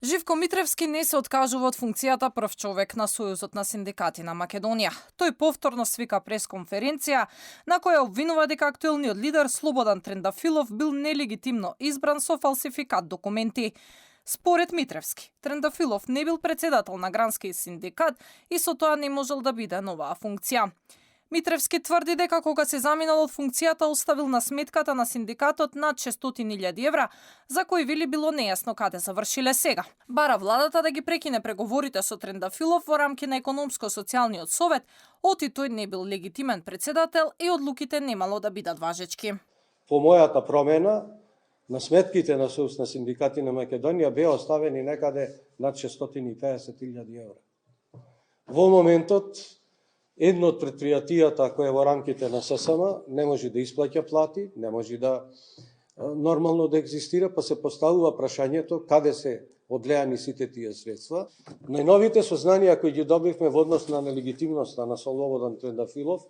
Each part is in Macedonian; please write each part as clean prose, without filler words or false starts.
Живко Митревски не се откажува од функцијата прв човек на Сојузот на синдикати на Македонија. Тој повторно свика пресконференција на која обвинува дека актуелниот лидер Слободан Трендафилов бил нелегитимно избран со фалсификат документи. Според Митревски, Трендафилов не бил председател на грански синдикат и со тоа не можел да биде на оваа функција. Митревски тврди дека кога се заминал од функцијата оставил на сметката на синдикатот над 600.000 евра, за кои вели било нејасно каде завршиле сега. Бара владата да ги прекине преговорите со Трендафилов во рамки на економско-социјалниот совет, оти тој не бил легитимен председател и одлуките немало да бидат важечки. По мојата промена, на сметките на Сојуз на синдикати на Македонија беа оставени некаде над 650.000 евра. Во моментот, едно од предпријатијата кој е во рамките на ССМ не може да исплаќа плати, не може да нормално да екзистира, па се поставува прашањето каде се одлеани сите тие средства. Најновите сознанија кои ги добивме во однос на нелегитимноста на Слободан Трендафилов,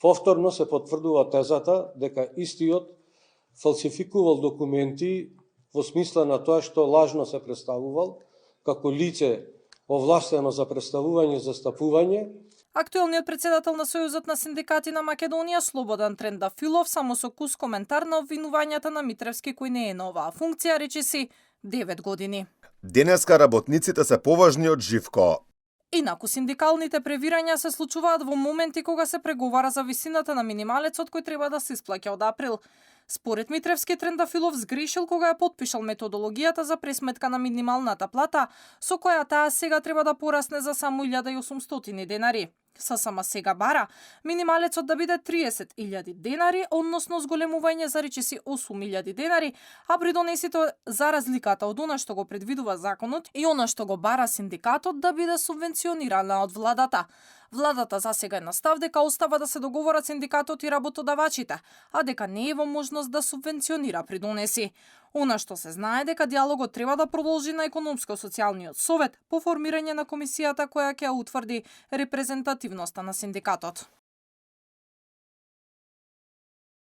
повторно се потврдува тезата дека истиот фалсификувал документи во смисла на тоа што лажно се представувал како лице овластено за представување и застапување. Актуелниот председател на Сојузот на синдикати на Македонија Слободан Трендафилов само со кус коментар на обвинувањата на Митревски кој не е на оваа функција речиси 9 години. Денеска работниците се поважни од Живко. Инаку синдикалните превирања се случуваат во моменти кога се преговара за висината на минималецот кој треба да се исплаќа од април. Според Митревски, Трендафилов сгрешил кога ја потпишал методологијата за пресметка на минималната плата, со која таа сега треба да порасне за само 1.800 денари. ССМ сега бара минималецот да биде 30.000 денари, односно зголемување за речиси 8.000 денари, а придонесите за разликата од она што го предвидува законот и она што го бара синдикатот да биде субвенционирана од владата. Владата засега е на став дека остава да се договорат синдикатот и работодавачите, а дека не е во можност да субвенционира придонеси. Она што се знае дека диалогот треба да продолжи на економско-социјалниот совет по формирање на комисијата која ќе утврди репрезентативноста на синдикатот.